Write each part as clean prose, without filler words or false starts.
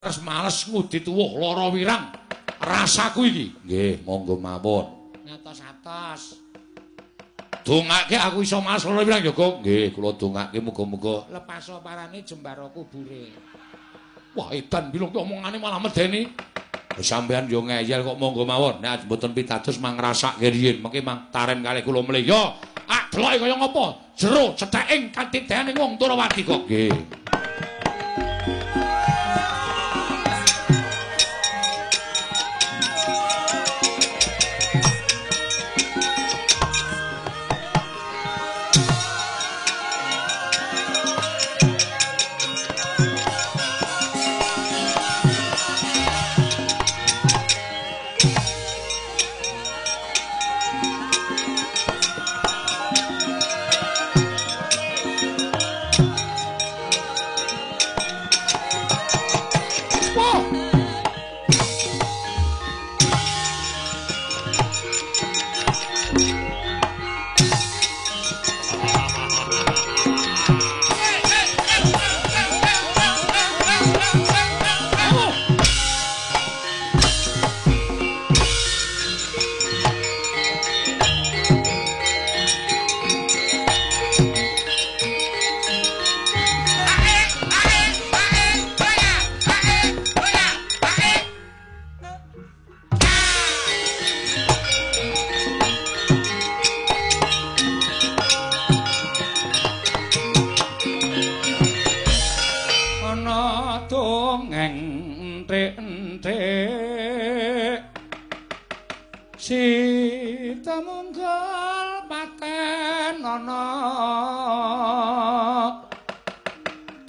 Terus males ngudi tuwuh lara wirang rasaku iki. Nggih, monggo mawon. Ngatos-atos. Dongake aku iso males lara wirang ya, Gong. Nggih, kula dongake muga-muga lepaso parane jembara kubure. Wah, edan bilung ki omongane malah medeni. Sampeyan yo ngeyel kok monggo mawon. Nek mboten pitados mang ngrasake riyin, mengke mang taren kalih kula mlih. Yo, ak deloke kaya ngapa? Jero cethaking katidene wong Ndorowati kok. Nggih.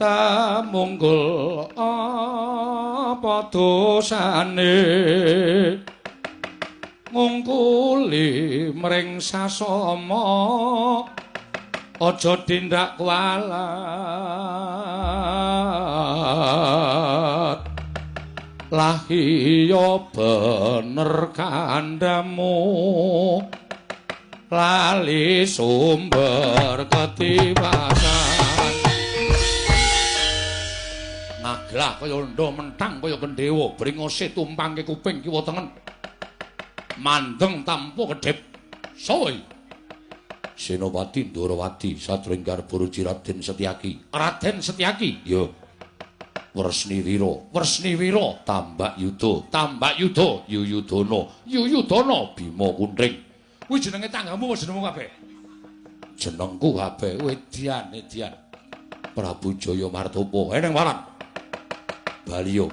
Temunggul apa dosane ngungkuli mring sasama aja tindak kualat lah iya bener kandhamu lali sumber ketiwasan. Ngaglah kaya ndha mentang kaya gendhewa bringose tumpangke kuping kiwa tengen mandeng tampa kedhep. Soe Senopati Ndorowati sadurunge garba ruci Raden Setyaki. Raden Setyaki ya. Wresniwira, Wresniwira Tambak Yuda, Tambak Yuda Yuyudana, Yuyudana Bima Kuntring. Kuwi jenenge tanggamu apa jenengmu kabeh? Jenengku kabeh Edian, Edian. Prabu Jaya Martopo. Eneng warang. Baliyo.